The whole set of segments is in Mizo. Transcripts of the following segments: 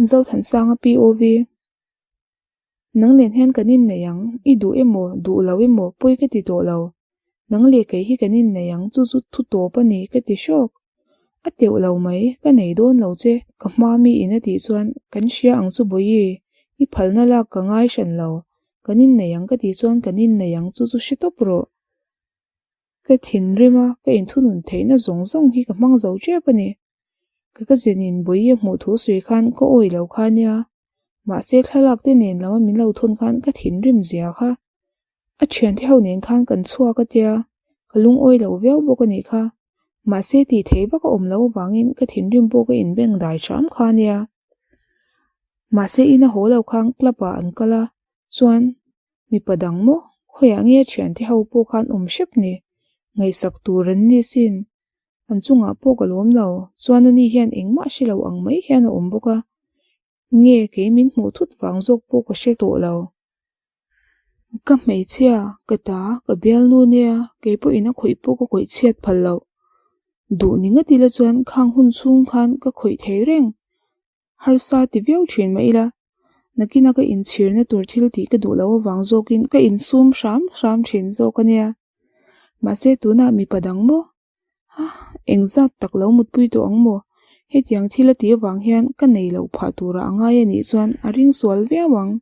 Zothansanga POV Nang nen hian kan innei ang, i duh emaw, duh lo emaw pawi ka ti tawh lo. Nang leh kei hi kan innei ang, chu chu thu tawp a ni ka ti hrawk. A teuh lo mai, ka nei dawn lo che, ka hma mi in a tih chuan kan hria ang chu Bawihi, i phalna lak ka ngai hran lo, kan innei ang ka tih chuan kan innei ang chu chu hre tawp rawh. Ka thinrim a, ka inthunun theihna zawng zawng hi ka hmang zo tep a ni. Ka cousin in Bawihi a hmuh thu sawi khan ka awi lo kha nia, mahse thlalak te nen lama min lo thawn khan ka thinrim zia kha. A thiante ho nen khan kan chhuak a tia, ka lungawi lo viau bawk a nih kha. Mahse tih theih vak a awm loh avangin ka thinrim pawh ka inbeng dai hram kha nia. Mahse ina haw lo khan club ah an kal a, chuan mipa dang maw khawiah nge a thiante ho pawh khan awm hrep ni? Ngaihsak tur an ni sin. An chungah pawh ka lawm lo, chuan ani hian engmah hre lo ang mai hian a awm bawk a. Nge kei min hmuh thut vang zawk pawh ka hre tawh lo. Ka hmeichhia, ka ta, ka bialnu nia, kei pawhin a khawih pawh ka khawih chhiat phal loh. Duh ni ngat ila chuan khang hun chhung khan ka khawih thei reng. Harsa ti viau thin mah ila, nakina ka inchhirna tur thil tih ka duh loh avang zawkin ka insum hram hram thin zawk a nia. Mahse tunah mipa dang maw? Ha, engzat tak lo mutpui tawh ang maw? Hetiang thil a tih avang hian ka nei loh phah turah a ngai a nih chuan a ring sual viau ang.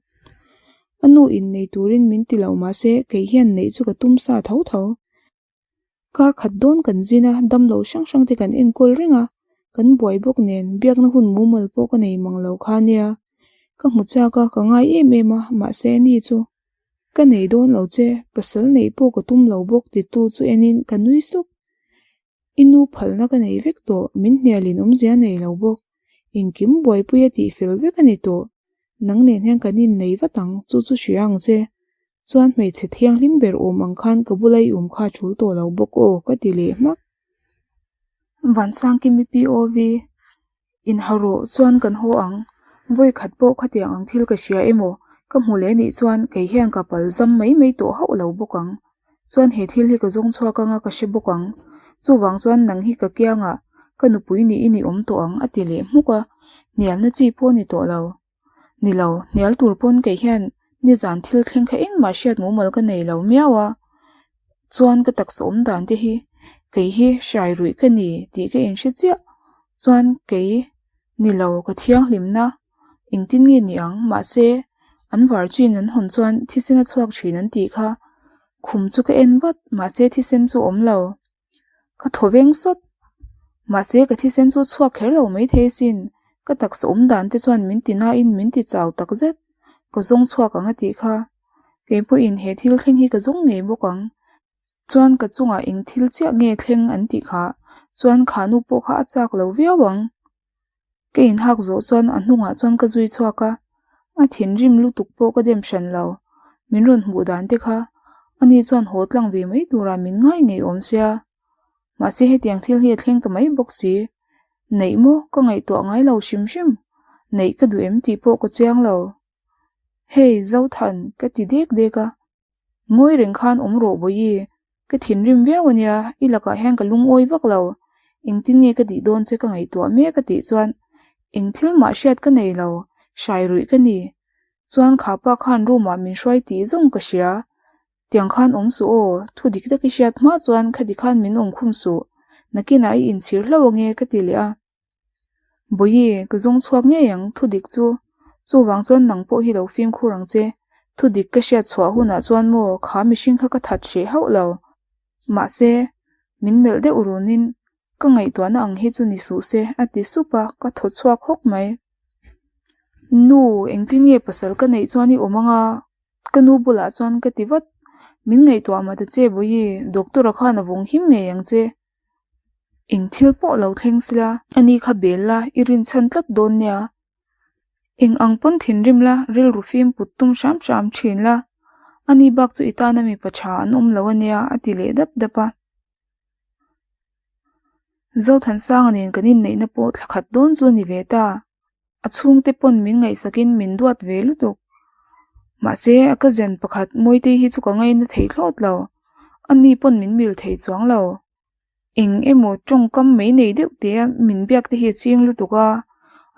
A nu innei turin min ti lo mahse kei hian neih chu ka tum sa tho tho. Kar khat dawn kan zin a, damlo hrang hrang te kan enkawl reng a, kan buai bawk nen biakna hun mumal pawh ka nei mang lo kha nia. Ka hmu chak a, ka ngai em em a, mahse ni chu. Ka nei dawn lo che, pasal neih pawh ka tum lo bawk titu chu enin ka nui suk. I nu phalna ka nei vek tawh, min hnialin awmzia nei lo bawk. Engkim buaipui a tih fel vek a ni tawh. Nang nen hian kan innei vat ang, chu chu hria ang che. Chuan hmeichhe thianghlim ber awm ang khan ka bula i awm kha a tul tawh lo bawk aw ka ti leh hmak. Vansangkimi POV Inha rawh chuan kan haw ang. Vawi khat pawh khatiang ang thil ka hria emaw ka hmu leh nih chuan kei hian ka pal zam mai mai tawh hauh lo bawk ang. Chuan he thil hi ka zawng chhuak anga ka hre bawk ang. Chuvang chuan nang hi ka kiangah ka nupui nih i ni awm tawh ang a ti leh hmuk a, hnialna chi pawh ni tawh lo. Ni lo, hnial tur pawn kei hian nizan thil thleng kha engmah hriat mumal ka nei lo miau a, chuan ka taksa awm dan te hi kei hi hrai ruih ka ni tih ka inhre chiah, chuan kei ni lo ka thianghlimna engtin nge ni ang mahse an var chin an hawn chuan thisen a chhuak thin an tih kha khum chu ka en vat mahse thisen chu awm lo. Ka thaw veng sawt. Mahse ka thisen chu chhuak kher lo mai thei sin. Ka taksa awm dan te chuan min ti nain min ti chau tak zet. Ka zawng chhuak ang a tih kha. Kei pawhin he thil thleng hi ka zawng ngei bawk ang. Chuan ka chungah eng thil chiah nge thleng an tih kha. Chuan kha nu pawh kha a chak lo viau ang. Ka inhak zawh chuan a hnungah chuan ka zui chhuak a, a thinrim lutuk pawh ka dem hran lo. Min rawn hmuh dan te kha ani chuan haw tlang ve mai turah min ngai ngei awm sia. Mahse hetiang thil hi a thleng ta mai bawk si. Neih maw ka ngaihtuah ngai lo hrim hrim. Neih ka duh em tih pawh ka chiang lo. Hei Zothan ka ti dek dek a. Ngawi reng khan awm rawh Bawihi, ka thinrim viau a nia, i lakah hian ka lungawi vak lo. Engtin nge ka tih dawn che ka ngaihtuah mek a tih chuan eng thil mah hriat ka nei lo, hrai ruih ka ni. Chuan kha pa khan room ah min hruai tih zawng ka hria. Tiang khan awm suh aw, thu dik tak i hriat hma chuan khati khan min awm khum suh. Nakinah i inchhir hlauh ange ka ti leh a. Bawihi, ka zawng chhuak ngei ang, thu dik chu. Chuvang chuan nang pawh hi lo fimkhur ang che. Thu dik ka hriat chhuah hunah chuan maw kha mihring kha ka that hreh hauh lo. Mahse, min melh deuh runin ka ngaihtuahna ang hi chu ni suh se a ti sup a, ka thaw chhuak hawk mai. Nu, engtin nge pasal ka neih chuan i awm anga? Ka nu bulah chuan ka ti vat. Min ngaihtuah mah ta che Bawihi, doctor-a khan a vawng him ngei ang che. Eng thil pawh lo thleng sila. Ani kha bel la, i rinchhan tlat dawn nia. Eng ang pawn thinrim la, rilru fim put tum hram hram thin la. Ani bak chu i tana mipa tha an awm lo ania, a ti leh dap dap a. Zothansanga nen kan inneihna pawh thla khat dawn chu a ni ve ta. A chhungte pawn min ngaihsakin min duat ve lutuk. Mahse, a cousin pakhat Mawitei hi chu ka ngaina thei thlawt lo. Ani pawn min mil thei chuang lo. Eng emaw tawngkam mai nei deuh te a min biak te hi a ching lutuk a,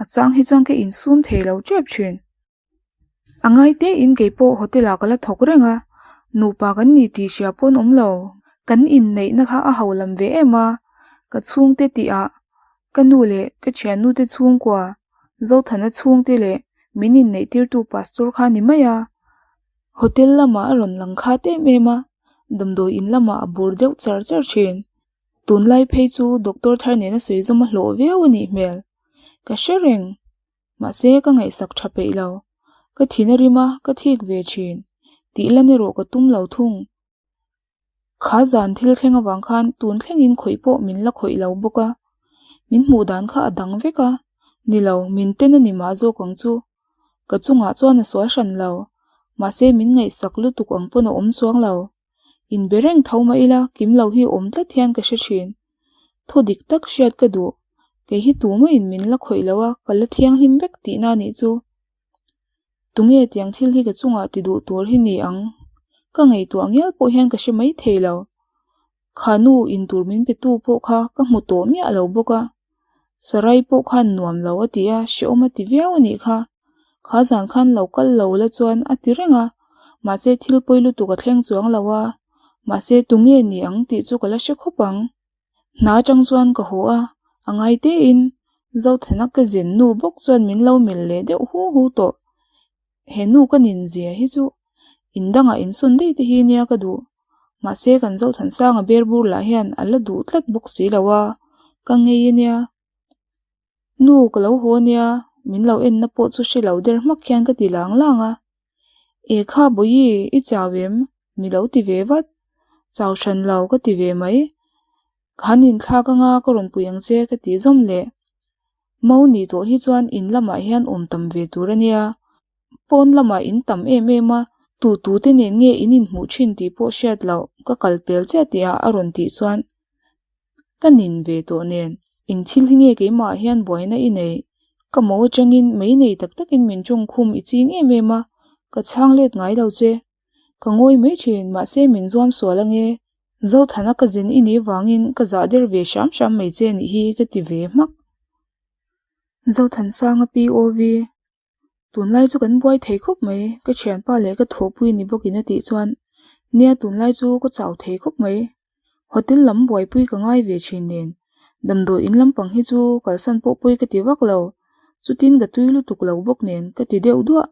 a chang hi chuan ka insum thei lo tep thin. A ngai tein kei pawh hotel ah ka la thawk reng a, nupa kan ni tih hria pawn awm lo. Kan inneihna kha a ho lam ve em a, ka chhungte tih ah ka nu leh ka thiannu te chhungkua, Zothana chhungte leh min inneih tirtu pastor kha a ni mai a. Hotel lamah a rawn lang khat em em a, damdawi in lamah a bur deuh char char thin. Tunlai phei chu doctor thar nena sawi zawm a hlawh viau a nih hmel. Ka hre reng. Mahse ka ngaihsak tha peih lo. Ka thin a rim a, ka thik ve thin. Tih lan erawh ka tum lo thung. Kha zan thil thleng avang khan tun thlengin khawih pawh min la khawih lo bawk a. Min hmuh dan kha a dang vek a. Ni lo, min ten a ni mah zawk ang chu. Ka chungah chuan a sual hran lo. Mahse min ngaihsak lutuk ang pawn a awm chuang lo. Inbe reng tho mah ila kim lo hi awm tlat hian ka hre thin. Thu dik tak hriat ka duh. Kei hi tumah-in min la khawih lo a, ka la thianghlim vek tihna a nih chu. Tunge tiang thil hi ka chungah ti duh tur hi ni ang? Ka ngaihtuah ngial pawh hian ka hre mai thei lo. Kha nu intur min pe tu pawh kha ka hmu tawh miah lo bawk a. Sarai pawh khan nuam lo a ti a, hrehawm a ti viau a nih kha. Kha zan khan lo kal lo la chuan a ti reng a, mahse thil pawi lutuk a thleng chuang lo a, mahse tunge ni ang tih chu ka la hre khawp ang. Hna atang chuan ka haw a, a ngai tein Zothana ka zin nu bawk chuan min lo melh leh deuh hu hu tawh. He nu ka nin zia hi chu in dangah insawn daih te hi nia ka duh. Mahse kan Zothansanga ber bur lah hian a la duh tlat bawk si lo a, ka ngei a nia. Nu ka lo haw nia, min lo enna pawh chu hre lo der hmak hian ka ti lang lang a. E kha Bawihi, i chau em? Mi lo ti ve vat. Chau hran lo ka ti ve mai. Ka han inthlak anga ka rawn pui ang che ka ti zawm leh. Mo nih tawh hi chuan in lamah hian awm tam ve tur a nia. Pawn lamah in tam em em a, tu tu te nen nge in inhmuh thin tih pawh hriat loh ka kal pel chiah tih ah a rawn tih chuan ka nin ve tawh nen eng thil hi nge keimah hian buaina i nei? Ka mo atangin mei nei tak takin min tawngkhum i ching em em a, ka chhang let ngai lo che. Ka ngawi mai thin, mahse min zuam sual ange. Zothana ka zin i nih vangin ka zah der ve hram hram mai che nih hi ka ti ve hmak. Zothansanga POV Tunlai chu kan buai thei khawp mai, ka thianpa leh ka thawhpui ni bawkin a tih chuan, Nia tunlai chu ka chau thei khawp mai. Hotel lam buaipui ka ngai ve thin nen, damdawi in lampang hi chu kalsan pawh pawi ka ti vak lo, chutin ka tui lutuk lo bawk nen ka ti deuh duah.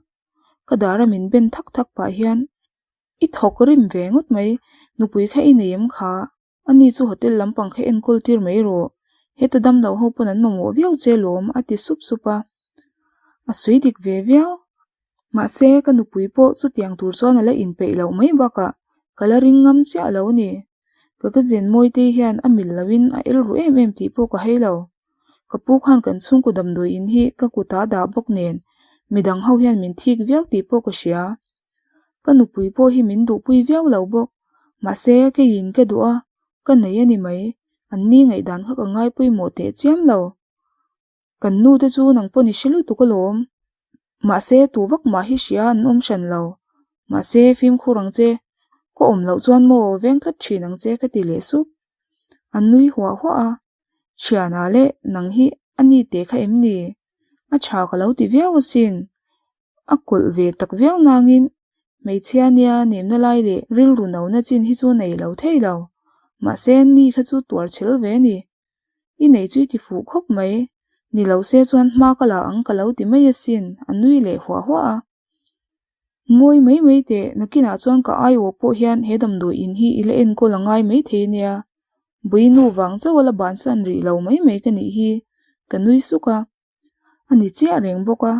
Ka dara min ben thak thak pah hian, I thawk rim ve ngawt mai, nupui kha i nei em kha? Ani chu hotel lampang kha enkawl tir mai rawh, heta damlo ho pawn an mamawh viau che lawm a ti sup sup a. A sawi dik ve viau. Mahse, ka nupui pawh chutiang tur chuan a la inpeih loh mai bakah ka la ring ngam chiah lo ni. Ka cousin Mawitei hian a mil loin a el ru em em tih pawh ka hei lo. Ka pu khan kan chhungkaw damdawi in hi ka kut ah dah bawk nen midang ho hian min thik viau tih pawh ka hria. Ka nupui pawh hi min duhpui viau lo bawk. Mahse keiin ka duh a, ka nei a ni mai. An ni ngaihdan kha ka ngai pawimawh teh chiam lo. Kan nu te chu nang pawh ni hre lutuk alawm. Mahse tu vak mah hi hria an awm hran lo. Mahse fimkhur ang che, ka awm loh chuan maw veng tlat thin ang che ka ti leh sup. An nui huah huah a, Thiana leh nang hi a ni teh kha em ni? A tha ka lo ti viau asin. A kawlh ve tak viau nangin hmeichhia nia nemna lai leh rilru no na chin hi chu nei lo thei lo. Mahse ni kha chu tuar chhel ve a ni. I nei chu i ti fuh khawp mai. Ni lo se chuan hma ka la ang ka lo ti mai asin, a nui leh huah huah a. Ngawi mai mai teh, nakinah chuan ka aiawh pawh hian he damdawi in hi i la enkawl a ngai mai thei ania. Bui nu vang chauh a la bansan rih lo mai mai ka nih hi, ka nui suk a. A ni chiah reng bawk a,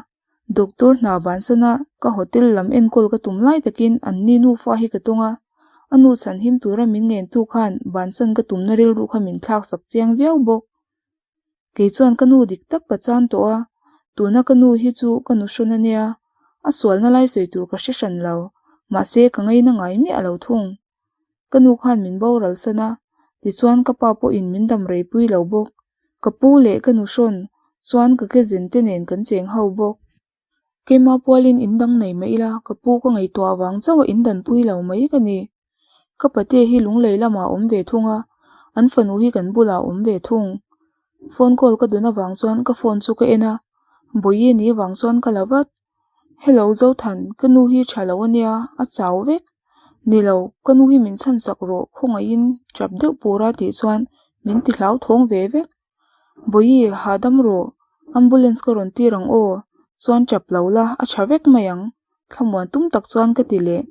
doctor hna bansana ka hotel lam enkawl ka tum lai takin an ni nufa hi ka tawng a, a nu chhan him tura min ngentu khan bansan ka tumna rilru kha min thlak sak chiang viau bawk. Kei chuan ka nu dik tak ka chan tawh a, tuna ka nu hi chu ka nu hrawn a nia, a sualna lai sawi tur ka hre hran lo, mahse ka ngaina ngai miah lo thung. Ka nu khan min boral san a, Tichuan ka pa pawhin min dam rei pui lo bawk. Ka pu leh ka nu hrawn chuan ka cousin te nen kan cheng ho bawk. Keimah pualin in dang nei mai ila, ka pu ka ngaihtuah vang chauh a in danpui lo mai ka ni. Ka pate hi lunglei lamah a awm ve thung a, an fanu hi kan bulah a awm ve thung. Phone call ka dun avang chuan ka phone chu ka en a, Bawihi ni avang chuan ka la vat. Hello Zothan, ka nu hi tha lo ania, a chau vek. Ni lo, ka nu hi min chhan sak rawh, khawngaihin tap deuh pura tih chuan min ti hlauthawng ve vek. Bawihi, hahdam rawh, ambulance ka rawn tir ang aw, chuan tap lo la, a tha vek mai ang, thlamuan tum tak chuan ka ti leh.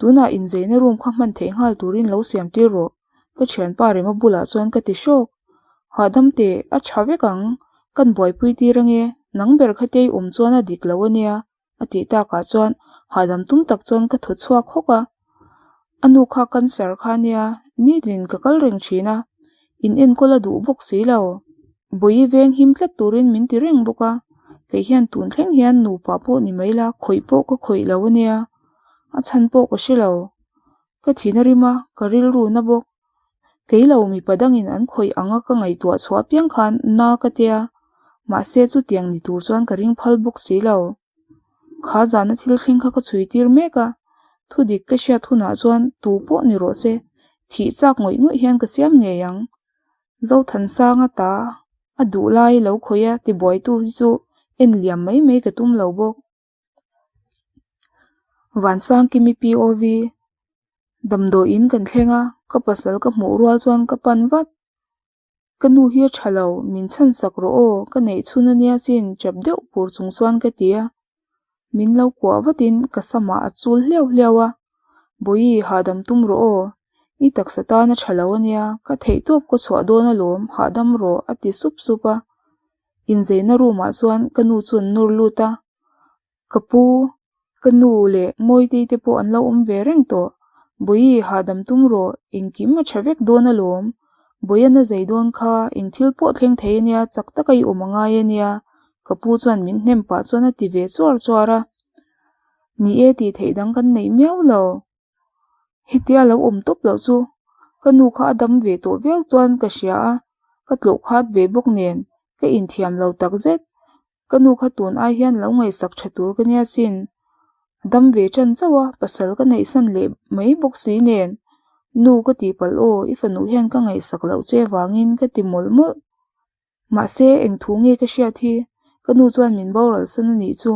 Tunah inzeina room kha hman theih nghal turin lo siam tir rawh, ka thianpa Rema bulah chuan ka ti hrawk. Hahdam teh, a tha vek ang, kan buaipui tir ange, nang ber kha tei awm chuan a dik lo ania, a tih takah chuan hahdam tum tak chuan ka thaw chhuak hawk a. A nu kha cancer kha ania, nitin ka kal reng thin a, in enkawl a duh bawk si lo. Bawihi veng him tlat turin min ti reng bawk a, kei hian tun thleng hian nupa pawh ni mai la, khawih pawh ka khawih lo ania, a chhan pawh ka hre lo. Ka thin a rim a, ka rilru na bawk. Kei lo mipa dangin an khawih anga ka ngaihtuah chhuah apiang khan na ka tia, mahse chutiang ni tur chuan ka ring phal bawk si lo. Kha zana thil thleng kha ka chhui tir mek a, thudik ka hriat hunah chuan tu pawh ni rawh se, thih chak ngawih ngawih hian ka siam ngei ang. Zothansanga ta a duh lai lo khawih a tibuaitu hi chu en liam mai mai ka tum lo bawk. Vansangkimi POV Damdawiin kan thleng a, ka pasal ka hmuh rual chuan ka pan vat. Ka nu hi a tha lo, min chhan sak rawh aw, ka neih chhun ania sin tap deuh pur chung chuan ka ti a. Min lo kuah vatin ka samah a chul hliau hliau a, Bawihi hahdam tum rawh aw, i taksa tan a tha lo ania, ka theihtawp ka chhuah dawn alawm, hahdam rawh a ti sup sup a. Inzeina room ah chuan ka nu chu an nawr lut a, ka pu, ka nu leh Mawitei te pawh an lo awm ve reng tawh. Bawihi hahdam tum rawh, engkim a tha vek dawn alawm. Bawihan a zei dawn kha, eng thil pawh thleng thei ania, chak taka i awm a ngai ania, ka pu chuan min hnem pah chuan a ti ve chuar chuar a. Ni e tih theih dang kan neih miau lo. Hetia lo awm tawp loh chu ka nu kha a dam ve tawh viau chuan ka hria a, ka tlawh khat ve bawk nen ka inthiam lo tak zet. Ka nu kha tun ai hian lo ngaihsak tha tur ka nia sin. A dam ve tan chauh a, pasal ka neihsan leh mai bawk si nen. Nu ka tih palh aw, i fanu hian ka ngaihsak loh che vangin ka ti mawlh mawlh. Mahse, eng thu nge ka hriat hi? Ka nu chuan min boral san a nih chu.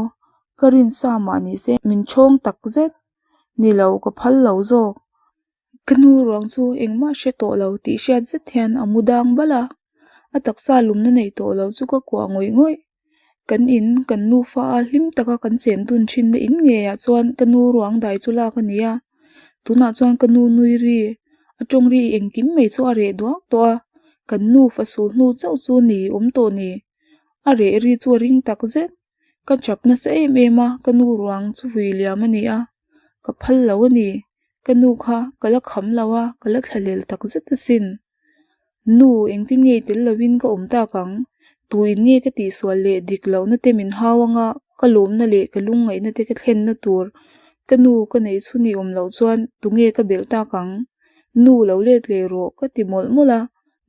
Ka rinsa mah ni se min chhawng tak zet. Ni lo, ka phal lo zawk. Ka nu ruang chu engmah hre tawh lo tih hriat zet hian a mu dang bal a. A taksa lumna neih tawh lo chu ka kuah ngawih ngawih. Kan in, kan nufa a hlim taka kan chen dun thinna in ngeiah chuan ka nu ruang dai chu lak a ni a. Tunah chuan ka nu nui ri, a tawng ri engkim mai chu a reh duak tawh a, kan nu fa sul hnu chauh chu ni awm tawh ni. A reh ri chu a ring tak zet. Ka chap nasa em em a, ka nu ruang chu vui liam a ni a, ka phal lo a ni. Ka nu kha ka la kham lo a, ka la thlahlel tak zet asin. Nu, engtin nge tel lovin ka awm tak ang? Tuin nge ka tihsual leh dik lohna te min hau anga ka lawmna leh ka lungngaihna te ka thlenna tur ka nu ka neih chhun i awm loh chuan tunge ka belh tak ang? Nu, lo let leh rawh ka ti mawlh mawlh a,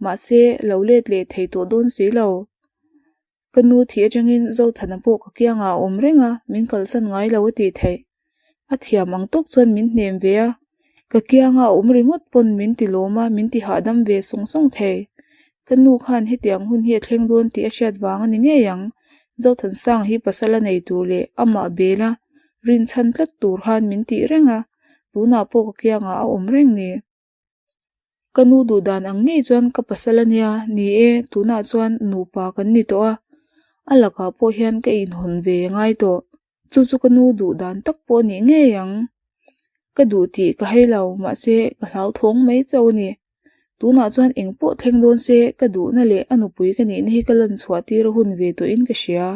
mahse lo let leh thei tawh dawn si lo. Ka nu thih atangin Zothana pawh ka kiangah a awm reng a, min kalsan ngai lo a tih theih. A thiam ang tawk chuan min hnem ve a, ka kianga a awm ringawt pawn min ti lawm a, min ti hahdam ve sawng sawng thei. Ka nu khan hetiang hun hi a thleng dawn tih a hriat vang a ni ngei ang. Zothansanga hi pasal a nei tur leh amah bela rinchhan tlat tur khan min tih reng a, tunah pawh ka kiangah a awm reng ni. Ka nu duh dan ang ngei chuan ka pasal a nia, ni e, tunah chuan nupa kan ni tawh a, a lakah pawh hian ka inhawn ve ngai tawh. Chu chu ka nu duh dan tak pawh a nih ngei ang. Ka duh tih ka hei lo, mahse ka hlauthawng mai chauh a ni. Tunah chuan eng pawh thleng dawn se ka duhna leh a nupui ka nihna hi ka lan chhuah tir a hun ve tawhin ka hria.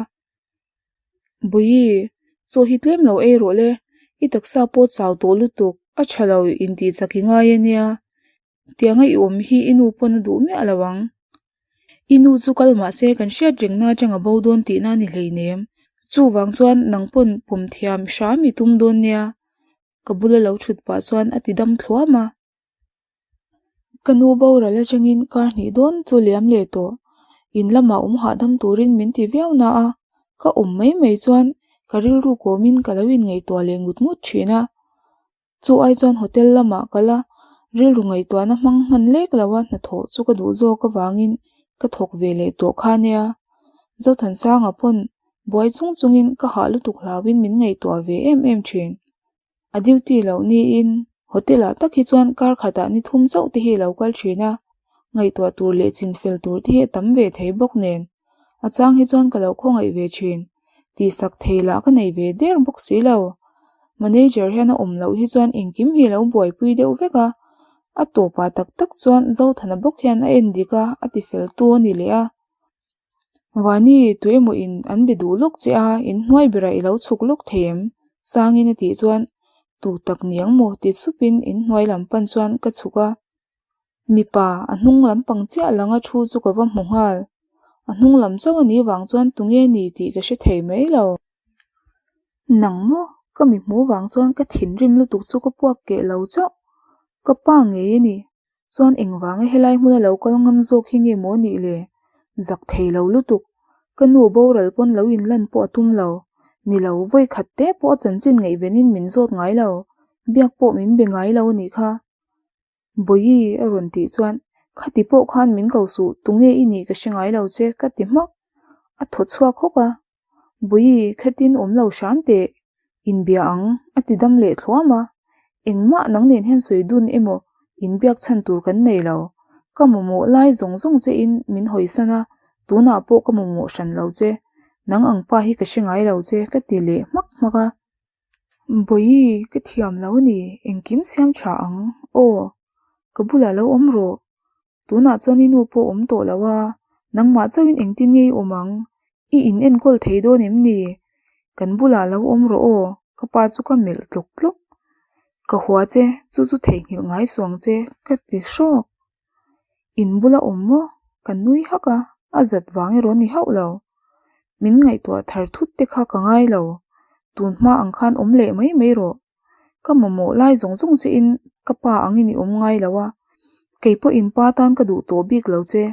Bawihi, chaw hi tlem lo ei rawh le, i taksa pawh chau tawh lutuk, a tha lo intih chak i ngai a nia, tianga i awm hi i nu pawn a duh miah lo ang. I nu chu kal mah se kan hriat rengna atang a bo dawn tihna a ni hleinem, chuvang chuan nang pawn pawm thiam hram i tum dawn nia, ka bula lo thut pah chuan a ti dam thluam a. Ka nu boral atangin kar hnih dawn chu liam leh tawh. In lamah awm hahdam turin min ti viau na a, ka awm mai mai chuan ka rilru kawmin ka lo inngaihtuah leh ngut ngut thin a. Chu ai chuan hotel lamah kal a, rilru ngaihtuahna hmang hman lek lo a hnathawh chu ka duh zawk avangin ka thawk ve leh tawh kha nia. Zothansanga pawn buai chung chungin ka hah lutuk hlauhin min ngaihtuah ve em em thin. A duty loh niin hotel ah tak hi chuan kar khatah ni thum chauh te hi a lo kal thin a, ngaihtuah tur leh chinfel tur te hi a tam ve thei bawk nen a chang hi chuan ka lo khawngaih ve thin tihsak thei lah ka nei ve der bawk si lo. Manager hian a awm loh hi chuan engkim hi a lo buaipui deuh vek a, a tawpah tak tak chuan Zothana bawk hian a en dik a, a tifel tu a ni leh a. Vani, tu emaw in an be duh lawk che a, in hnuai berah i lo chhuk lawk thei em? Sangin a tih chuan, Tu tak niang maw? ti supin in hnuai lam pan chuan ka chhuk a. Mipa, a hnung lampang chiah langa thu chu ka va hmu nghal. A hnung lam chauh a nih vang chuan tunge ni tih ka hre thei mai lo. Nang maw? Ka mi hmuh vang chuan ka thinrim lutuk chu ka puak keh lo chauh. Ka pa ngei a ni. Chuan engvanga helai hmuna lo kal ngam zawk hi nge maw nih le? Zak thei lo lutuk. Ka nu boral pawn lo inlan pawh a tum lo. Ni lo, vawi khat te pawh a chanchin ngaihvenin min zawt ngai lo. Biak pawh min be ngai lo a nih kha. Bawihi a rawn tih chuan, Khati pawh khan min ko suh, tunge i nih ka hre ngai lo che, ka ti hmak. A thaw chhuak hawk a. Bawihi, khatin awm lo hram teh, inbia ang, a ti dam leh thluam a. Engmah nang nen hian sawi dun emaw inbiak chhan tur kan nei lo. Ka mamawh lai zawng zawng che in min hawisan a, tunah pawh ka mamawh hran lo che. Nang ang pa hi ka hre ngai lo che, ka ti leh hmak hmak a. Bawihi, ka thiam lo a ni, engkim siam tha ang, aw, ka bulah lo awm rawh, tunah chuan i nu pawh awm tawh lo a, nangmah chauhin engtin nge i awm ang, i in enkawl thei dawn em ni, kan bulah lo awm rawh aw, ka pa chu ka melh tlawk tlawk, ka hua che, chu chu theihnghilh ngai suang che, ka ti hrawk. In bula awm maw? Ka nui hak a, a zat vang erawh ni hauh lo. Min ngaihtuah thar thut te kha ka ngai lo, tun hma ang khan awm leh mai mai rawh. Ka mamawh lai zawng zawng che in ka pa angin i awm ngai lo a, kei pawh in pa tan ka duh tawh bik lo che.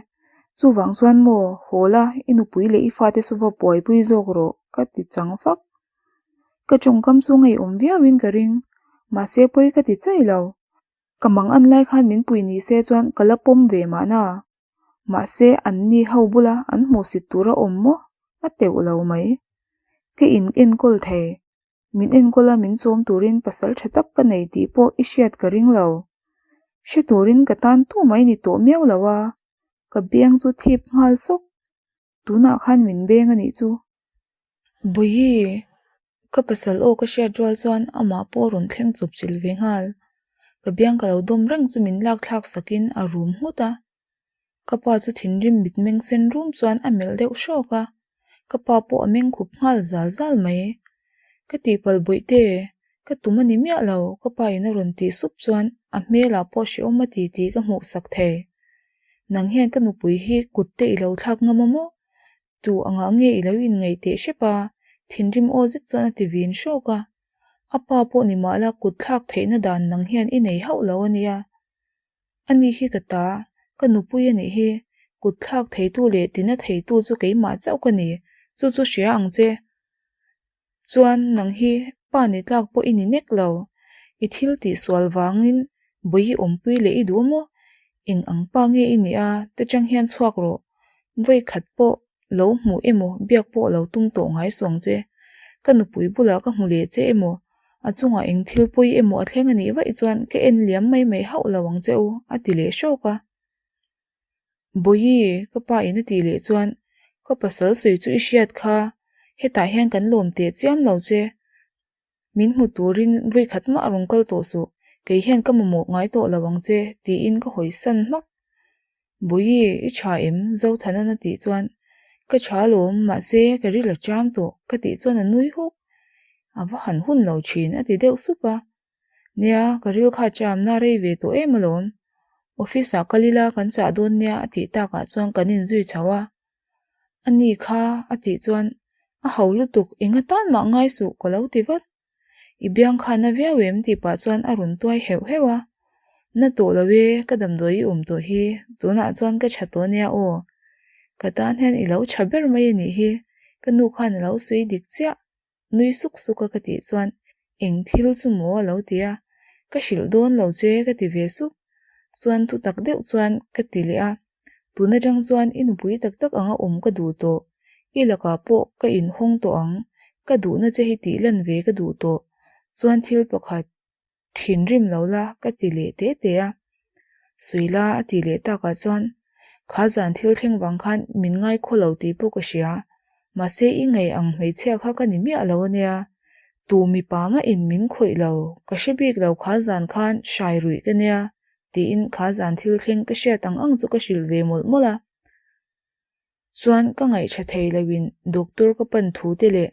Chuvang chuan maw, haw la, i nupui leh i fate chu va buaipui zawk rawh, ka ti chang fak. Ka tawngkam chu ngeiawm viauin ka ring, mahse pawi ka ti chaih lo. Ka mang an lai khan min pui ni se chuan ka la pawm ve mahna. Mahse an ni ho bula an hmuhsit tur a awm maw? A teuh lo mai. Ka in enkawl thei. Min enkawl a min chawm turin pasal tha tak ka nei tih pawh i hriat ka ring lo. Hre turin ka tan tu mai ni tawh miau lo a. Ka biang chu thip nghal sawk. Tunah khan min beng a nih chu. Bawihi, ka pasal aw ka hriat rual chuan amah pawh a rawn thleng chawp chilh ve nghal. Ka biang ka lo dawm reng chu min lak thlak sakin a rum nghut a. Ka pa chu thinrim mitmeng sen rum chuan a melh deuh hrawk a, ka pa pawh a meng khup nghal zal zal mai. Ka tihpalh bawihte, ka tum a ni miah lo, ka pa in a rawn tih sup chuan a hmelah pawh hrehawm a ti tih ka hmuh sak thei. Nang hian ka nupui hi kut te i lo thlak ngam a maw? Tu angah nge i lo inngaih teh hrep a? Thinrim aw zet chuan a ti vin hrawk a. A pa pawh ni mahla kut thlak theihna dan nang hian i nei hauh lo a nia. Ani hi ka ta, ka nupui a nih hi. Kut thlak theitu leh tina theitu chu keimah chauh ka ni, chu chu hria ang che. Chuan nang hi pa ni tlak pawh i ni nek lo. I thil tih sual vangin bawi i awmpui leh i duh maw? Eng ang pa nge i nih a te chang hian chhuak rawh. Vawi khat pawh lo hmuh emaw biak pawh lo tum tawh ngai suang che. Ka nupui bulah ka hmu leh che emaw a chungah eng thil pawi emaw a thleng a nih vaih chuan ka en liam mai mai hauh lo ang che u a ti leh hrawk a. Bawihi, ka pa in a tih leh chuan ka pasal sawi chu i hriat kha, hetah hian kan lawm teh chiam lo che. Min hmu turin vawi khat mah a rawn kal tawh suh, kei hian ka mamawh ngai tawh lo ang che tiin ka hawi san hmak. Bawihi, i tha em? Zothanan a tih chuan ka tha alawm, mahse ka ril a cham tawh ka tih chuan a nui huk. A va han hun lo thin a ti deuh sup a. Nia, ka ril kha chamna rei ve tawh em alawm. Office ah kal ila kan chah dawn nia a tih takah chuan kan inzui chho a. A ni kha a tih chuan a ho lutuk eng atan mah ngai suh ka lo ti vat. I biang kha na viau em tih pah chuan a rawn tuai heuh heuh a. Na tawh lo e, ka damdawi i awm tawh hi, tunah chuan ka tha tawh ania aw. Ka tan hian i lo tha ber mai a nih hi, ka nu khan a lo sawi dik chiah. Nui suk suk a ka tih chuan eng thil chu maw a lo ti a, ka hrilh dawn lo che ka ti ve sup. Chuan thu tak deuh chuan ka ti leh a, tun atang chuan i nupui tak tak anga awm ka duh tawh, i lakah pawh ka inhawng tawh ang, ka duhna che hi tih lan ve ka duh tawh, chuan thil pakhat thinrim lo la ka ti leh te te a. Suila a tih leh takah chuan kha zan thil thleng vang khan min ngai khaw lo tih pawh ka hria. Mahse i ngei ang hmeichhia kha ka ni miah lo ania. Tu mipa mahin min khawih lo, ka hre bik lo kha zan khan hrai ruih ka nia tiin kha zan thil thleng ka hriat ang ang chu ka hrilh ve mawlh mawlh a. Chuan ka ngaihṭha thei loin doctor ka pan thu te leh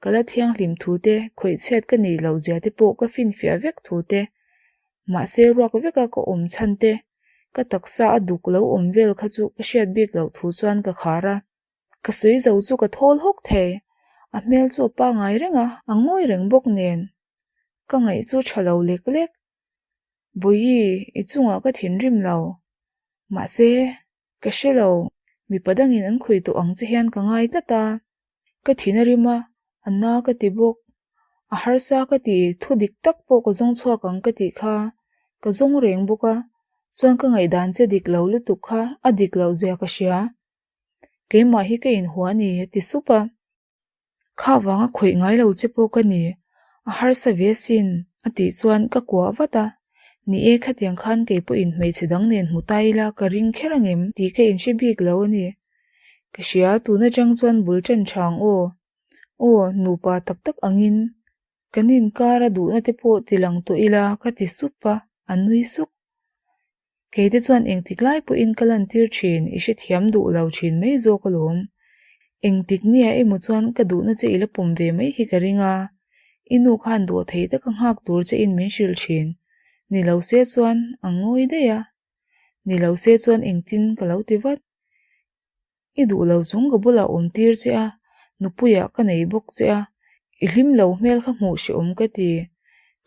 ka la thianghlim thu te, khawihchhiat ka nih loh zia te pawh ka finfiah vek thu te, mahse ruak veka ka awm chhan te, ka taksa a duk lo awm vel kha chu ka hriat bik loh thu chuan ka khar a. Ka sawi zo chu ka thawl hawk thei, a hmel chu a pangai reng a, a ngawi reng bawk nen ka ngaih chu ṭha lo lek lek. Bawihi, i chungah ka thinrim lo, mahse Ka hre lo, mipa dangin an khawi tawh ang che hian ka ngai tlat a. Ka thin a rim a, a na ka ti bawk. A harsa ka ti, thu dik tak pawh ka zawng chhuak ang ka tih kha. Ka zawng reng bawk a, chuan ka ngaihdan che dik lo lutuk kha a dik loh zia ka hria. Keimah hi ka inhua a ni, a ti sup a. Kha vanga khawih ngai lo che pawh ka ni, a harsa ve asin, a tih chuan ka kuah vat a. Ni e, khatiang khan kei pawhin hmeichhe dang nen hmu ta ila ka ring kher angem tih ka inhre bik lo a ni. Ka hria, tun atang chuan bul tan tha ang aw. Aw, nupa tak tak angin kan inkar a duhna te pawh ti lang tawh ila ka ti sup a, a nui suk. Kei te chuan engtik lai pawhin ka lantir thin, i hrethiam duh lo thin mai zawk alawm. Engtik nia emaw chuan ka duhna che i la pawm ve mai hi ka ring a, i nu khan dawh thei taka nghak tur che in min hrilh thin. Ni lo se chuan a ngawi daih a, ni lo se chuan engtin ka lo ti vat. I duh lo chung ka bulah awm tir che a, nupuiah ka nei bawk che a, i hlim lo hmel kha hmuh hrehawm ka ti.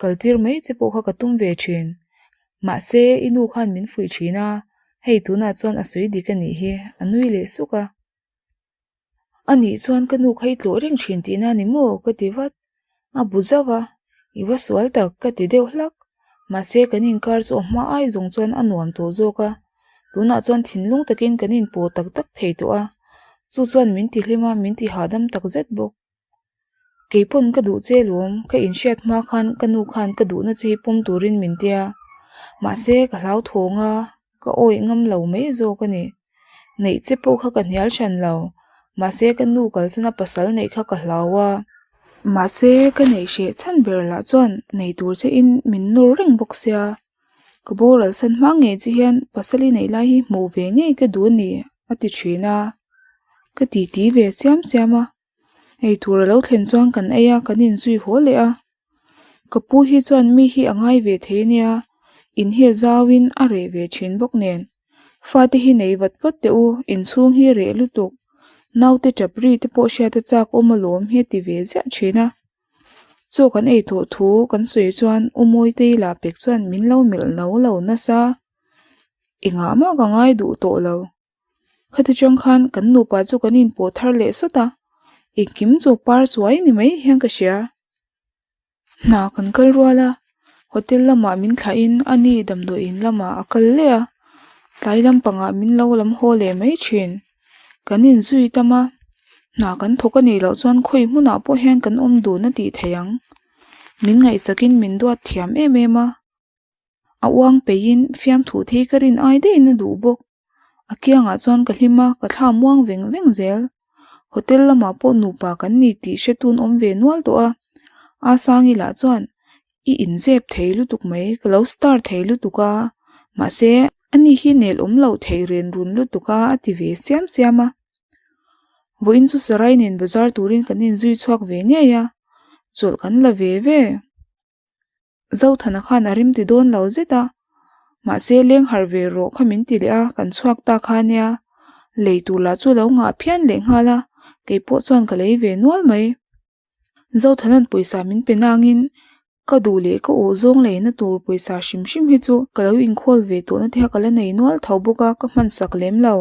Kal tir mai che pawh kha ka tum ve thin. Mahse, i nu khan min fuih thin a, hei tunah chuan a sawi dik a nih hi, a nui leh suk a. A nih chuan ka nu kha i tlawh reng thin tihna a ni maw? ka ti vat. A bu zauh a, i va sual tak ka ti deuh hlak. Mahse kan inkar chu a hma ai zawng chuan a nuam tawh zawk a, tunah chuan thinlung takin kan inpawh tak tak thei tawh a, chu chuan min ti hlim a, min ti hahdam tak zet bawk. Kei pawn ka duh che lawm, ka inhriat hma khan ka nu khan ka duhna che hi pawm turin min tia, mahse ka hlauthawng a, ka awih ngam lo mai zawk a ni. Neih che pawh kha ka hnial hran lo, mahse ka nu kalchana pasal neih kha ka hlau a. Mahse ka neih hreh chhan ber lah chuan nei tur che in min nawr reng bawk sia, ka boral san hma ngei che hian pasal i neih lai hi hmuh ve ngei ka duh a ni a ti thin a, ka titi ve siam siam a, eitur a lo thlen chuan kan ei a kan inzui haw leh a. Ka pu hi chuan mi hi a ngai ve thei ania, in hi a zauin a reh ve thin bawk nen. Fate hi nei vat vat teh u, inchhung hi reh lutuk. Naute tap ri te pawh hriat a chak awm alawm hi a ti ve ziah thin a. Chaw kan ei tawh thu kan sawi chuan U Mawitei lah pek chuan min lo melh no lo nasa. Engah mah ka ngai duh tawh lo. Khati chang khan kan nupa chu kan inpawh thar leh sawt a, engkim chu par suai ni mai hian ka hria. Hna kan kal rual a, hotel lamah min thlahin a ni damdawiin lamah a kal leh a, tlai lampangah min lo lam haw leh mai thin. Kan inzui tam a, hna kan thawk a nih loh chuan khawi hmunah pawh hian kan awm dun a tih theih ang. Min ngaihsakin min duat thiam em em a. A uang peihin fiamthu thei ka rin ai daihin a duh bawk. A kiangah chuan ka hlim a, ka thla muang veng veng zel. Hotel lamah pawh nupa kan ni tih hre tun awm ve nual tawh a. A Sangi lah chuan, I inzep thei lutuk mai, ka lo star thei lutuk a, mahse ani hi nel awm loh thei ren run lutuk a a ti ve siam siam a. Vawiin chu Sarai nen bazar turin kan inzui chhuak ve ngei a, chawlh kan la ve ve. Zothana khan a rim ti dawn lo zet a, mahse leng harh ve rawh kha min ti leh a, kan chhuak ta kha nia, lei tur lah chu lo ngah phian leh nghal a, kei pawh chuan ka lei ve nual mai. Zothana'n pawisa min pe nangin Ka duh leh ka awh zawng leina tur pawisa hrim hrim hi chu ka lo inkhawl ve tawhna te kha ka la nei nual tho bawk a, ka hman sak lem lo.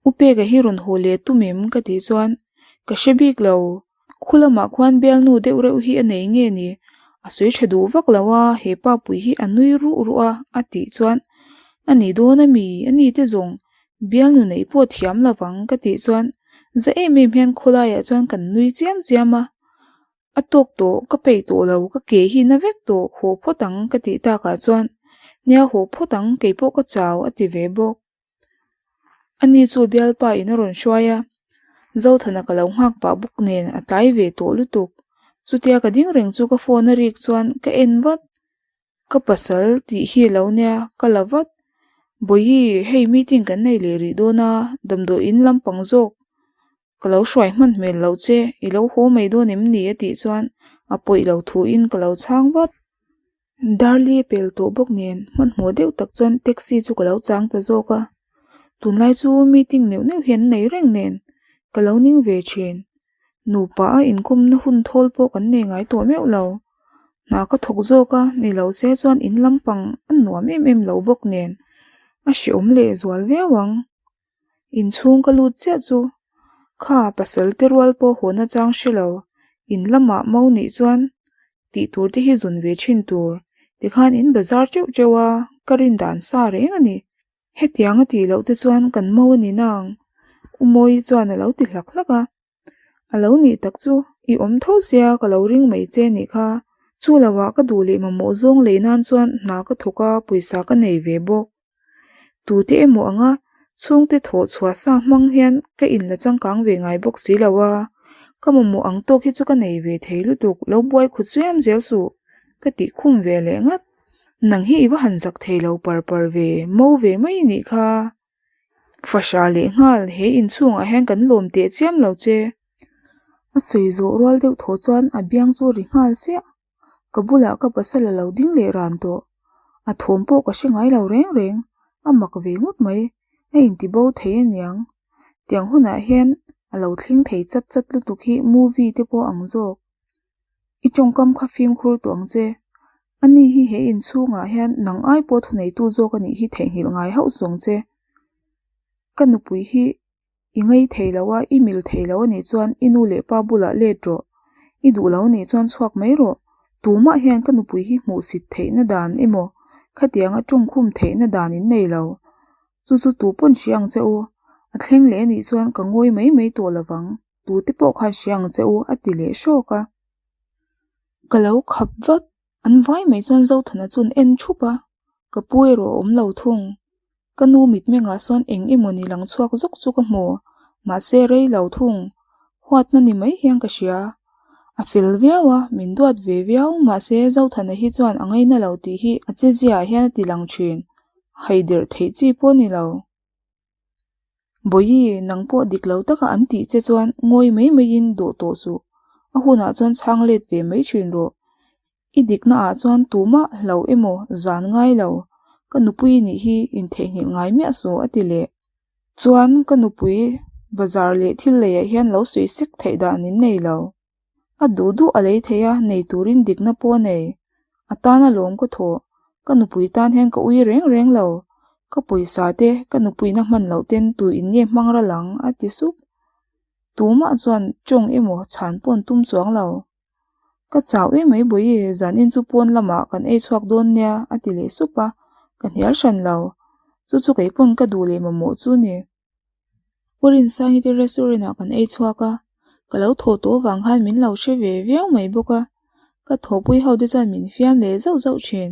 U Peka hi rawn haw leh tum em? ka tih chuan ka hre bik lo. Khu lamah khuan bialnu deuh reuh hi a nei nge ni? A sawi tha duh vak lo a, he pa pui hi a nui ruh ruh a, a tih chuan a ni dawn a mi? A ni te zawng bialnu neih pawh thiam lo vang ka tih chuan za em em hian khawlaiah chuan kan nui chiam chiam a. A tawk tawh, ka peih tawh lo, ka ke hi na vek tawh, haw phawt ang ka tih takah chuan nia haw phawt ang, kei pawh ka chau a ti ve bawk. Ani chu bialpa in a rawn hruai a, Zothana ka lo nghak pah bawk nen a tlai ve tawh lutuk. Chutia ka ding reng chu ka phone a rik chuan ka en vat. Ka pasal tih hi lo nia, ka la vat. Bawihi, hei meeting kan nei leh rih dawn a, damdawiin lampang zawk Ka lo hruai hman hmel lo che, i lo haw mai dawn em ni? a tih chuan a pawih lo thuin ka lo chhang vat. Darli a pel tawh bawk nen hmanhmawh deuh tak chuan taxi chu ka lo chang ta zawk a. Tunlai chu meeting neuh neuh hi an nei reng nen ka lo ning ve thin. Nupa a inkawmna hun thawl pawh kan nei ngai tawh meuh lo. Hna ka thawk zawk a, ni lo se chuan in lampang a nuam em em lo bawk nen a hreawm leh zual viau ang. Inchhung ka lut chiah chu kha pasal te rual pawh haw na chang hre lo, in lamah mo nih chuan tih tur te hi zawn ve thin tur, tikhan in bazar teuh teuh a, ka rin dan sa reng a ni. Hetiang a tih loh te chuan kan mo a ni nang, U Mawi chuan a lo ti hlak hlak a. A lo nih tak chu i awm tho sia ka lo ring mai che nih kha, chu loah ka duh leh mamawh zawng lei nan chuan hna ka thawk a, pawisa ka nei ve bawk. Tute emaw anga chhungte thawh chhuah sa hmang hian ka inla changkang ve ngai bawk si lo a, ka mamawh ang tawk hi chu ka nei ve thei lutuk, lo buai khut chiam zel suh ka tih khum ve leh ngat. Nang hi i va han zak thei lo par par ve, mo ve mai nih kha. Fahra leh nghal he inchhungah hian kan lawm teh chiam lo che. A sawi zawh rual deuh thaw chuan a biang chu ri nghal chiah. Ka bulah ka pasal a lo ding leh ran tawh. A thawm pawh ka hre ngai lo reng reng, a mak ve ngawt mai, a inti bo thei aniang. Tiang hunah hian a lo thleng thei chat chat lutuk hi movie te pawh ang zawk. I tawngkam kha fimkhur tawh ang che. Ani hi he inchhungah hian nang ai pawh thuneitu zawk a nih hi theihnghilh ngai hauh suang che. Ka nupui hi i ngei thei lo a, i mil thei lo a nih chuan i nu leh pa bulah let rawh. I duh lo a nih chuan chhuak mai rawh. Tumah hian ka nupui hi hmuhsit theihna dan emaw khatianga tawngkhum theihna dan in nei lo. Chu chu tu pawn hria ang che u. A thleng leh a nih chuan ka ngawi mai mai tawh lovang. Tute pawh khan hria ang che u a ti leh hrawk a. Ka lo khap vat, an vai mai chuan Zothana chu an en thup a, ka pu erawh a awm lo thung. Ka nu mitmengah sawn eng emawni lang chhuak zawk chu ka hmu, mahse rei lo thung, huatna ni mai hian ka hria. A fel viau a, min duat ve viau, mahse Zothana hi chuan a ngaina lo tih hi a che ziaah hian a ti lang thin, haiderh theih chi pawh a ni lo. Bawihi, nang pawh dik lo taka an tih che chuan ngawi mai maiin dawh tawh suh. A hunah chuan chhang let ve mai thin rawh. I dikna ah chuan tumah hlo emaw zan ngai lo. Ka nupui nih hi intheihnghilh ngai miah suh a ti leh. Chuan ka nupui bazar leh thil leiah hian lo sawi sek theih dan in nei lo. A duh duh a lei thei a, nei turin dikna pawh a nei. A tan a lawm ka thawh. Ka nupui tan hian ka ui reng reng lo. Ka pawisa te ka nupuina hman loh ten tu in nge hmang ral ang a ti sup. Tumah chuan tawng emaw chhan pawh an tum chuang lo. Ka chau em mai bawihi, zanin chu pawn lamah kan ei chhuak dawn nia a ti leh sup a, ka hnial hran lo. Chu chu kei pawn ka duh leh mamawh chu ni. U Rinsangi te restaurant ah kan ei chhuak a, ka lo thawh tawh vang khan min lo hre ve viau mai bawk a, ka thawhpui ho te chuan min fiam leh zauh zauh thin.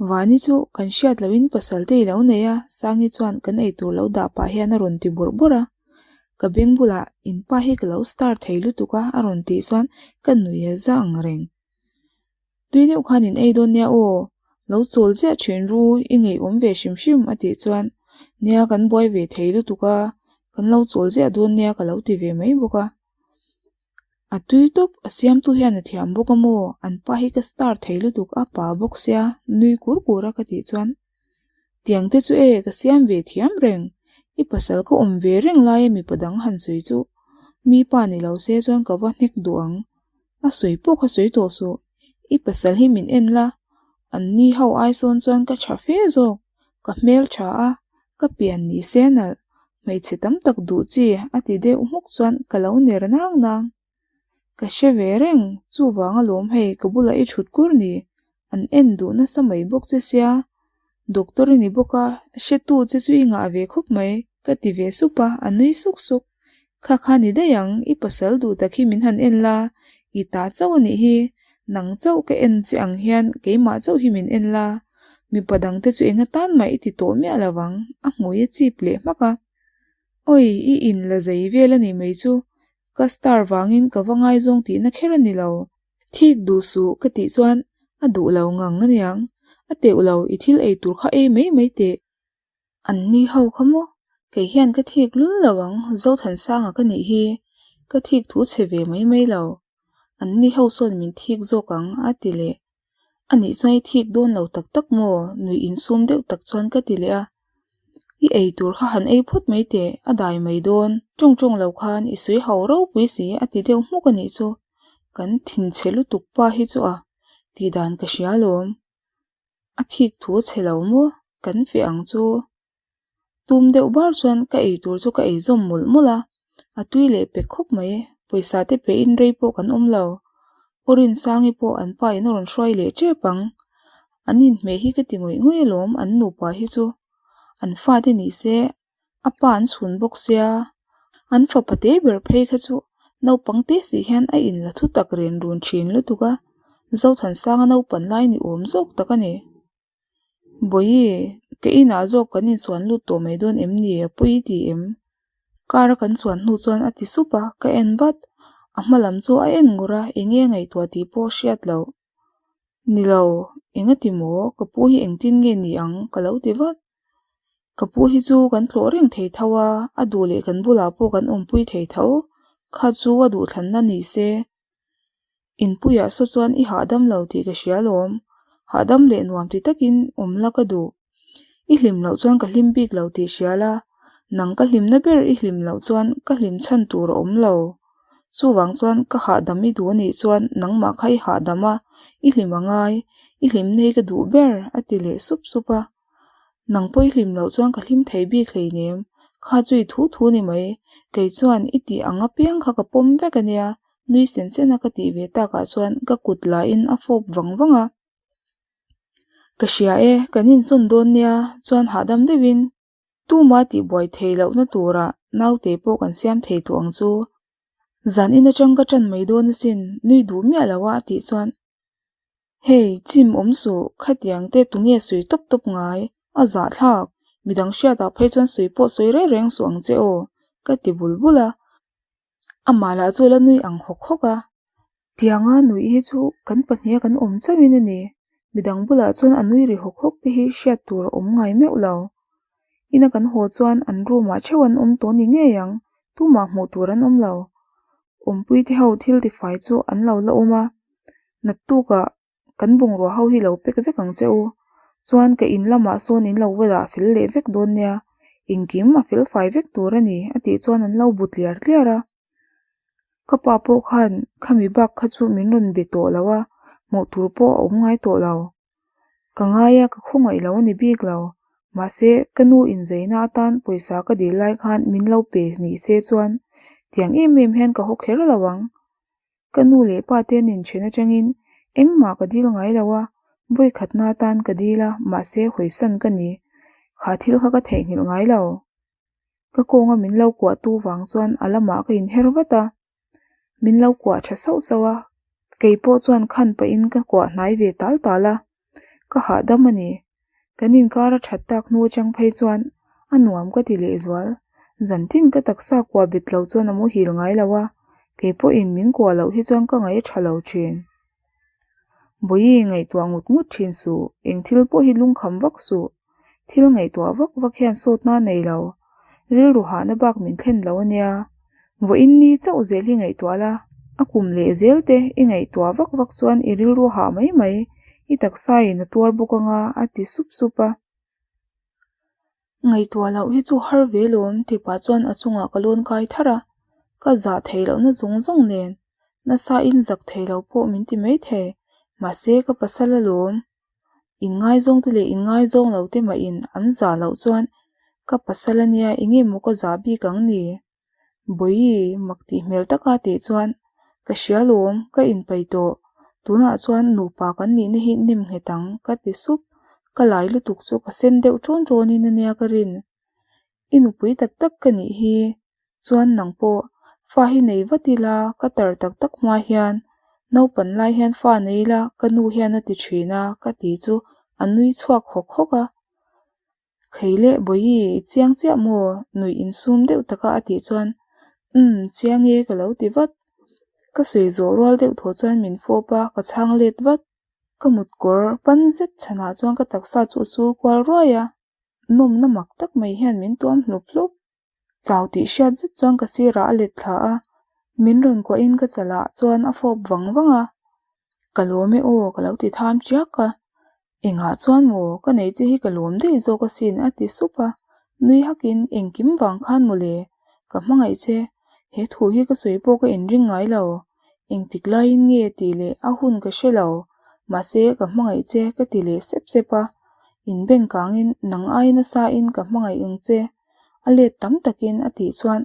Vani chu kan hriat lohin pasal te i lo nei a, Sangi chuan kan eitur lo dah pah hian a rawn ti bawrh bawrh a, ka beng bulah in pa hi ka lo star thei lutuk a a rawn tih chuan ka nui a za ang reng. Tui deuh khan in ei dawn nia aw, lo chawl chiah thin ru i ngeiawm ve hrim hrim a tih chuan nia kan buai ve thei lutuk a, kan lo chawl ziah dawn nia ka lo ti ve mai bawk a. A tui tawp, a siamtu hian a thiam bawk a maw, an pa hi ka star thei lutuk a pa bawk sia nui kur kur a ka tih chuan tiang te chu e ka siam ve thiam reng, i pasal ka awm ve reng laia mipa dang han sawi chu mi pa ni lo se chuan ka va hnek duh ang. A sawi pawh kha sawi tawh suh. I pasal hi min en la, an ni ho ai sawn chuan ka tha fe zawk, ka hmel tha a, ka pian ni se nalh, hmeichhe tam tak duh chi a ti deuh hmuk chuan ka lo ner nang nang. Ka hre ve reng, chuvang alawm hei ka bulah i thut kur ni, an en duh nasa mai bawk che sia, doctor i ni bawk a, hretu che chu i ngah ve khawp mai, ka ti ve sup a, a nui suk suk. Kha kha ni daih ang, i pasal duh tak hi min han en la, i ta chauh a nih hi, nang chauh ka en che ang hian keimah chauh hi min en la, mipa dangte chu eng atan mah i ti tawh miah lo vang, a hmui a chip leh hmak a. Awi, i in la zei vel a nih mai chu, ka star vangin ka va ngaizawng tihna kher a ni lo. Thik duh suh ka tih chuan a duh lo ngang a niang, a teuh lo i thil ei tur kha ei mai mai teh. An ni ho kha maw? Kei hian ka thik lul lo ang, Zothansanga ka nih hi, ka thik thu chhe ve mai mai lo. An ni ho sawn min thik zawk ang a ti leh. A nih chuan i thik dawn lo tak tak maw? Nuih insum deuh tak chuan ka ti leh a. I ei tur kha han ei phawt mai teh, a dai mai dawn. Tawng tawng lo khan i sawi ho ropui si a ti deuh hmuk a nih chu. Kan thinchhe lutuk pa hi chu a tihdan ka hria alawm. A thik thu a chhe lo maw? Kan feh ang chu. Tum deuh bar chuan ka ei tur chu ka ei zawm mawlh mawlh a, a tui leh pek khawp mai. Pawisa te pe in rei pawh kan awm lo. Aw Rinsangi pawh an pa in a rawn hruai leh tep ang. An inhmeh hi ka ti ngawih ngawih alawm an nupa hi chu. An fate ni se a pa an chhun bawk sia, an fapa te ber phei kha chu naupang te si hian a in la thu tak ren run thin lutuk a, Zothansanga naupan lai ni awm zawk tak a ni. Bawihi, ka inah zawk kan insuan lut tawh mai dawn em ni? A pawi i ti em? Car a kan chuan hnu chuan a ti sup a, ka en vat. A hma lam chu a en ngur a, eng nge ngaihtuah tih pawh hriat loh. Ni lo, engati maw? Ka pu hi engtin nge ni ang? Ka lo ti vat. Ka pu hi chu kan tlawh reng thei tho a, a duh leh kan bulah pawh kan awmpui thei tho. Kha chu a duhthlanna ni se. Inpuiah saw chuan i hahdam lo tih ka hria alawm. Hahdam leh nuam ti takin awm la ka duh. I hlim loh chuan ka hlim bik lo tih hria la, nang ka hlimna ber i hlim loh chuan ka hlim chhan tur a awm lo. Chuvang chuan ka hahdam i duh anih chuan nangmah kha i hahdam a, i hlim a ngai, i hlimna hi ka duh ber a ti leh sup sup a. Nang pawh i hlim loh chuan ka hlim thei bik hleinem, kha chu i thu thu ni mai, kei chuan i tih ang apiang kha ka pawm vek a nia, nui sen sen a ka tih ve takah chuan ka kut lahin a fawp vang vang a. Ka hria e, kan insawn dawn nia, chuan hahdam deuhin tuma tihbuai thei lohna turah naute pawh kan siam thei tawh ang chu. Zan in atang ka tan mai dawn asin, nui duh miah lo a a tih chuan, Hei, chim awm suh, khatiang te tunge sawi tawp tawp ngai, a zahthlak, midang hriatah phei chuan sawi pawh sawi reng reng suh ang che aw, ka ti bul bul a. Amah lah chu a la nui ang hawk hawk a. Tianga nuih hi chu kan pahniha kan awm chauhin a ni. Midang bulah chuan a nui ri hawk hawk te hi hriat tur a awm ngai meuh lo. Ina kan haw chuan an room ah theuh an awm tawh ni ngei ang, tumah hmuh tur an awm lo. Awmpui te ho thil tifai chu an lo la awm a, naktukah Kan bungrua ho hi lo pek vek ang che u. Chuan ka in lamah sawn in lo welah fel leh vek dawn nia. Engkim a fel fai vek tur a ni a tih chuan an lo bu tliar tliar a. Ka pa pawh khan khami bak kha chu min rawn be tawh lo a, hmuh tur pawh a awm ngai tawh lo. Ka ngai a, ka khawngaih lo a ni bik lo. Mahse, ka nu inzaina atan pawisa ka dil lai khan min lo pe ni se chuan tiang em em hian ka haw kher lo ang. Ka nu leh pa te an inthen atangin engmah ka dil ngai lo a, vawi khatna atan ka dil a, mahse hawisan ka ni. Kha thil kha ka theihnghilh ngai lo. Ka kawnga min lo kuah tu vang chuan a lamah ka inher vat a, min lo kuah tha sauh sauh a, kei pawh chuan khan pahin ka kuah hnai ve tal tal a, ka hahdam a ni. Kan inkar a that tak hnu atang phei chuan a nuam ka ti lehzual. Zantin ka taksa kuah bet lo chuan a muhil ngai lo a, kei pawhin min kuah loh hi chuan ka ngaih a tha lo thin. Bawihi ngaihtuah ngut ngut thin suh, eng thil pawh hi lungkham vak suh. Thil ngaihtuah vak vak hian sawtna a nei lo, rilru hahna bak min thlen lo a nia. Vawiin ni chauh zel hi ngaihtuah la, a kum leh zel te i ngaihtuah vak vak chuan i rilru hah mai mai, i taksa in a tuar bawk anga a ti sup sup a. Ngaihtuah loh hi chu har ve lawm ti pah chuan a chungah ka lawn kai thar a, ka zah theih lohna zawng zawng nen nasa in zak thei lo pawh min ti mai thei. Mahse ka pasal alawm. Inngaizawng te leh inngaizawng lo te mah in an zah loh chuan ka pasal ania enge maw ka zah bik ang ni? Bawihi mak tih hmel taka tih chuan ka hria lawm ka inpai tawh tunah chuan nupa kan nihna hi nem nghet ang ka ti sup ka lai lutuk chu ka sen deuh ṭawn ṭawnin ania ka rin. I nupui tak tak ka nih hi chuan nang pawh fa hi nei vat ila ka tar tak tak hma hian naupan lai hian fa nei ila ka nu hian a ti thin a ka ti chu a nui chhuak hawk hawk a. Khei leh Bawihi i chiang chiah maw? Nuih insum deuh taka a tih chuan umm chiang e ka lo ti vat. Ka sawi zawh rual deuh thaw chuan min fawp a ka chhang let vat. Ka mut kawr pan zet chhanah chuan ka taksa chu a sul kual ruai a. Nawmna mak tak mai hian min tuam hlup hlup. Chau tih hriat zet chuan ka sirah a let thla a, min rawn kuahin ka chalah chuan a fawp vang vang a. Ka lawm e aw ka lo ti tham chiak a. Engah chuan maw ka nei che hi ka lawm daih zawk asin a ti sup a. Nui hakin engkim vang khan mawle ka hmangaih che. He thu hi ka sawi pawh ka inring ngai lo. Engtik laiin nge tih leh a hun ka hre lo. Mahse ka hmangaih che ka ti leh sep sep a. Inbeng kangin nang ai nasa in ka hmangaih ang che. A let tam takin a tih chuan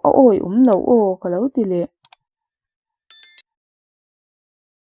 a awi awm lo aw ka lo ti leh.